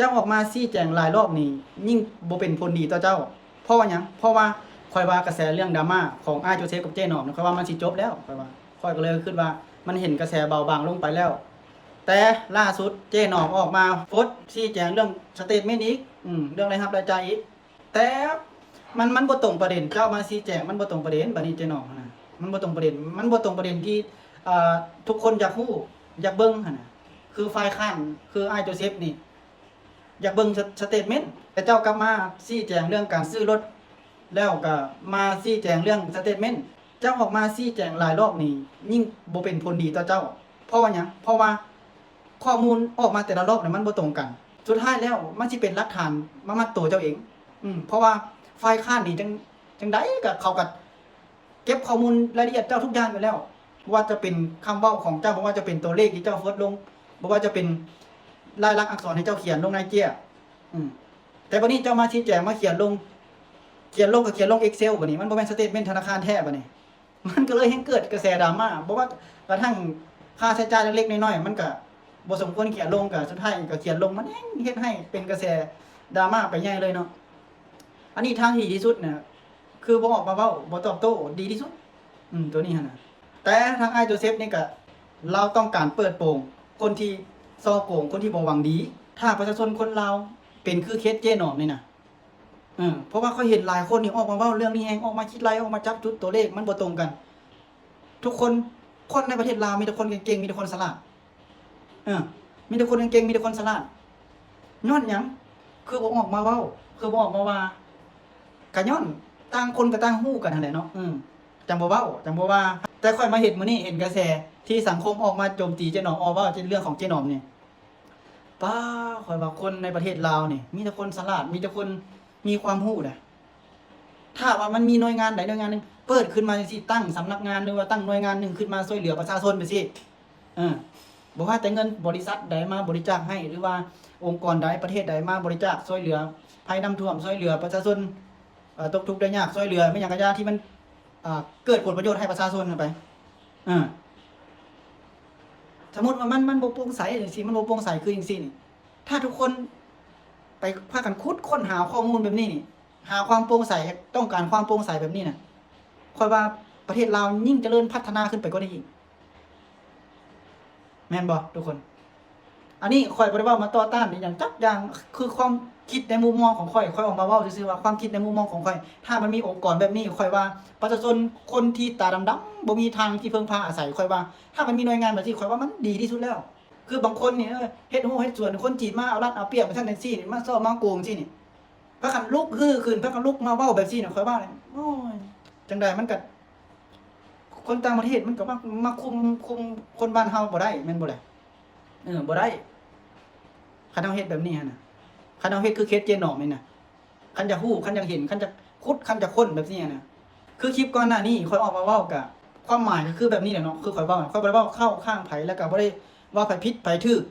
ເຈົ້າອອກມາຊີ້ແຈງຫຼາຍລອບນີ້ ຍິ່ງບໍ່ເປັນຜົນດີຕໍ່ເຈົ້າ. ເພາະວ່າຫຍັງ? ເພາະວ່າຂ້ອຍວ່າກະແສເລື່ອງດຣາມາຂອງອ້າຍໂຈເຊບກັບເຈ້ໜອມ ຂ້ອຍວ່າມັນຊິຈົບແລ້ວ. ຂ້ອຍວ່າ ຂ້ອຍກໍເລີຍຄິດວ່າມັນເຫັນກະແສເບົາບາງລົງໄປແລ້ວ. ແຕ່ລ່າສຸດເຈ້ໜອມອອກມາໂພສຊີ້ແຈງເລື່ອງສະເຕດເມັນອີກ ອືມ ເລື່ອງລາຍຮັບລາຍຈ່າຍອີກ. ແຕ່ມັນ ມັນບໍ່ຕົງປະເດັນ ເຈົ້າມາຊີ້ແຈງມັນບໍ່ຕົງປະເດັນ. ບາດນີ້ເຈ້ໜອມຫັ້ນນະ ມັນບໍ່ຕົງປະເດັນ ມັນບໍ່ຕົງປະເດັນທີ່ ເອີ ທຸກຄົນຢາກຮູ້ ຢາກເບິ່ງຫັ້ນນະ. ຄືຝ່າຍຄ້ານ ຄືອ້າຍໂຈເຊບນີ້ ຢາກເບິ່ງສະ ສະເຕດເມັນ ແຕ່ເຈົ້າກັບມາຊີ້ແຈງເລື່ອງການຊື້ລົດ ແລ້ວກໍມາຊີ້ແຈງເລື່ອງສະເຕດເມັນ. ເຈົ້າອອກມາຊີ້ແຈງຫຼາຍລອບນີ້ ຍິ່ງບໍ່ເປັນຜົນດີຕໍ່ເຈົ້າ. ເພາະວ່າຫຍັງ? ເພາະວ່າຂໍ້ມູນອອກມາແຕ່ລະລອບນະ ມັນບໍ່ຕົງກັນ. ສຸດທ້າຍແລ້ວມັນຊິເປັນຫຼັກຖານມາມັດໂຕເຈົ້າເອງ. ອືມ ເພາະວ່າຝ່າຍຄ້ານນີ້ ຈັ່ງ ຈັ່ງໃດກໍ ເຂົາກໍເກັບຂໍ້ມູນລາຍລະອຽດເຈົ້າທຸກຢ່າງຢູ່ແລ້ວ. ບໍ່ວ່າຈະເປັນຄຳເວົ້າຂອງເຈົ້າ, ບໍ່ວ່າຈະເປັນຕົວເລກທີ່ເຈົ້າໂພສລົງ, ບໍ່ວ່າຈະເປັນລາຍລັກອັກສອນທີ່ເຈົ້າຂຽນລົງໃນເຈ້ຍ. ອືມ ແຕ່ບັດນີ້ເຈົ້າມາຊີ້ແຈງ ມາຂຽນລົງ ຂຽນລົງກໍຂຽນລົງ Excel ບັດນີ້ ມັນບໍ່ແມ່ນສະເຕດເມັນທະນາຄານແທ້ບັດນີ້. ມັນກໍເລີຍແຮ່ງເກີດກະແສດຣາມາ ບໍ່ວ່າກະທັ້ງຄ່າໃຊ້ຈ່າຍເລັກໆນ້ອຍໆ ມັນກະບໍ່ສົມຄວນຂຽນລົງ ກະສຸດທ້າຍກໍຂຽນລົງ ມັນແຮ່ງເຮັດໃຫ້ເປັນກະແສດຣາມາໄປໃຫຍ່ເລີຍເນາະ. ອັນນີ້ທາງທີ່ດີທີ່ສຸດນະ ຄືບໍ່ອອກມາເວົ້າ ບໍ່ຕອບໂຕ້ ດີທີ່ສຸດ. ອືມ ໂຕນີ້ຫັ້ນນະ. ແຕ່ທາງອ້າຍໂຈເຊບນີ້ກະ ລາວຕ້ອງການເປີດໂປງຄົນທີ່ສໍ້ໂກງ ຄົນທີ່ບໍ່ຫວັງດີ. ຖ້າປະຊາຊົນຄົນລາວເປັນຄືເຄສເຈ້ໜອມນີ້ນະ ເອີ ເພາະວ່າຂ້ອຍເຫັນຫຼາຍຄົນນີ້ອອກມາເວົ້າເລື່ອງນີ້ແຮງ ອອກມາຄິດໄລ່ ອອກມາຈັບຈຸດຕົວເລກມັນບໍ່ຕົງກັນ. ທຸກຄົນ ຄົນໃນປະເທດລາວມີແຕ່ຄົນເກັ່ງໆ ມີແຕ່ຄົນສະຫຼາດ. ເອີ ມີແຕ່ຄົນເກັ່ງໆ ມີແຕ່ຄົນສະຫຼາດ. ຍ້ອນຫຍັງ? ຄືບໍ່ອອກມາເວົ້າ ຄືບໍ່ອອກມາວ່າ? ກະຍ້ອນຕ່າງຄົນກໍຕ່າງຮູ້ກັນຫັ້ນແຫຼະເນາະ. ອືມ ຈັ່ງບໍ່ເວົ້າ ຈັ່ງບໍ່ວ່າ. ແຕ່ຂ້ອຍມາເຫັນມື້ນີ້ ເຫັນກະແສທີ່ສັງຄົມອອກມາໂຈມຕີເຈ້ໜອມ ອອກເວົ້າເລື່ອງຂອງເຈ້ໜອມນີ້ ປ້າ ຂ້ອຍວ່າຄົນໃນປະເທດລາວນີ້ ມີແຕ່ຄົນສະຫຼາດ ມີແຕ່ຄົນມີຄວາມຮູ້ນະ. ຖ້າວ່າມັນມີໜ່ວຍງານໃດໜ່ວຍງານໜຶ່ງເປີດຂຶ້ນມາຈັ່ງຊີ້ ຕັ້ງສຳນັກງານ ຫຼືວ່າຕັ້ງໜ່ວຍງານໜຶ່ງຂຶ້ນມາຊ່ວຍເຫຼືອປະຊາຊົນໄປຊີ້ ເອີ ບໍ່ວ່າແຕ່ເງິນບໍລິສັດໃດມາບໍລິຈາກໃຫ້ ຫຼືວ່າອົງກອນໃດ ປະເທດໃດມາບໍລິຈາກຊ່ວຍເຫຼືອໄພນ້ຳຖ້ວມ ຊ່ວຍເຫຼືອປະຊາຊົນ ເອີ ຕົກທຸກໄດ້ຍາກ ຊ່ວຍເຫຼືອແມ່ນຫຍັງກະຢ່າທີ່ມັນ ອ່າ ເກີດຜົນປະໂຫຍດໃຫ້ປະຊາຊົນຫັ້ນໄປ. ເອີ ສົມມຸດວ່າມັນ ມັນບໍ່ໂປ່ງໃສຈັ່ງຊີ້ ມັນບໍ່ໂປ່ງໃສຄືຈັ່ງຊີ້ນີ້ ຖ້າທຸກຄົນໄປພາກັນຂຸດຄົ້ນຫາຂໍ້ມູນແບບນີ້ນີ້ ຫາຄວາມໂປ່ງໃສ ຕ້ອງການຄວາມໂປ່ງໃສແບບນີ້ນະ ຂ້ອຍວ່າປະເທດລາວຍິ່ງຈະເລີນພັດທະນາຂຶ້ນໄປກວ່ານີ້ອີກ. ແມ່ນບໍ່ທຸກຄົນ? ອັນນີ້ຂ້ອຍບໍ່ໄດ້ເວົ້າມາຕໍ່ຕ້ານອີ່ຫຍັງຈັກຢ່າງ ຄືຄວາມຄິດໃນມຸມມອງຂອງຂ້ອຍ ຂ້ອຍອອກມາເວົ້າຊື່ໆວ່າ ຄວາມຄິດໃນມຸມມອງຂອງຂ້ອຍ ຖ້າມັນມີອົງກອນແບບນີ້ ຂ້ອຍວ່າປະຊາຊົນຄົນທີ່ຕາດຳໆ ບໍ່ມີທາງທີ່ເພິ່ງພາອາໄສ ຂ້ອຍວ່າ ຖ້າມັນມີໜ່ວຍງານແບບນີ້ ຂ້ອຍວ່າມັນດີທີ່ສຸດແລ້ວ. ຄືບາງຄົນນີ້ ເອີ ເຮັດຮົ້ວເຮັດສວນ ຄົນຈີນມາເອົາລັດເອົາປຽບຈັ່ງຊັ້ນຈັ່ງຊີ້ນີ້ ມາສໍ້ມາໂກງຊີ້ນີ້ ພາກັນລຸກຮືຂຶ້ນ ພາກັນລຸກມາເວົ້າແບບຊີ້ນະ ຂ້ອຍວ່າ ໂອ້ຍ ຈັ່ງໃດມັນກະ ຄົນຕ່າງປະເທດມັນກໍມາ ມາຄຸມ ຄຸມຄົນບ້ານເຮົາບໍ່ໄດ້ ແມ່ນບໍ່ລະ? ເອີ ບໍ່ໄດ້ ຄັນເຮົາເຮັດແບບນີ້ຫັ້ນນະ ຄັນເຮົາເຮັດຄືເຄສເຈໜອມນີ້ນະ ຄັນຢາກຮູ້ ຄັນຢາກເຫັນ ຄັນຢາກຂຸດ ຄັນຢາກຄົ້ນແບບນີ້ຫັ້ນນະ. ຄືຄລິບກ່ອນໜ້ານີ້ຂ້ອຍອອກມາເວົ້າ ກະຄວາມໝາຍກໍຄືແບບນີ້ແຫຼະເນາະ ຄືຂ້ອຍເວົ້າ ຂ້ອຍບໍ່ໄດ້ເວົ້າເຂົ້າຂ້າງໃຜ ແລ້ວກະບໍ່ໄດ້ວ່າໃຜຜິດໃຜຖືກ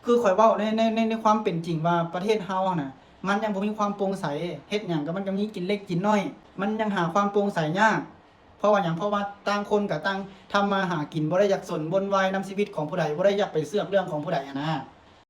ຄືຂ້ອຍເວົ້າໃນ ໃນ ໃນ ໃນຄວາມເປັນຈິງວ່າປະເທດເຮົາຫັ້ນນະ ມັນຍັງບໍ່ມີຄວາມໂປ່ງໃສ ເຮັດຫຍັງກໍມັນກໍມີກິນເລັກກິນນ້ອຍ ມັນຍັງຫາຄວາມໂປ່ງໃສຍາກ. ເພາະວ່າຫຍັງ? ເພາະວ່າຕ່າງຄົນກໍຕ່າງທຳມາຫາກິນ ບໍ່ໄດ້ຢາກສົນວຸ່ນວາຍນຳຊີວິດຂອງຜູ້ໃດ ບໍ່ໄດ້ຢາກໄປເສືອກເລື່ອງຂອງຜູ້ໃດຫັ້ນນະ.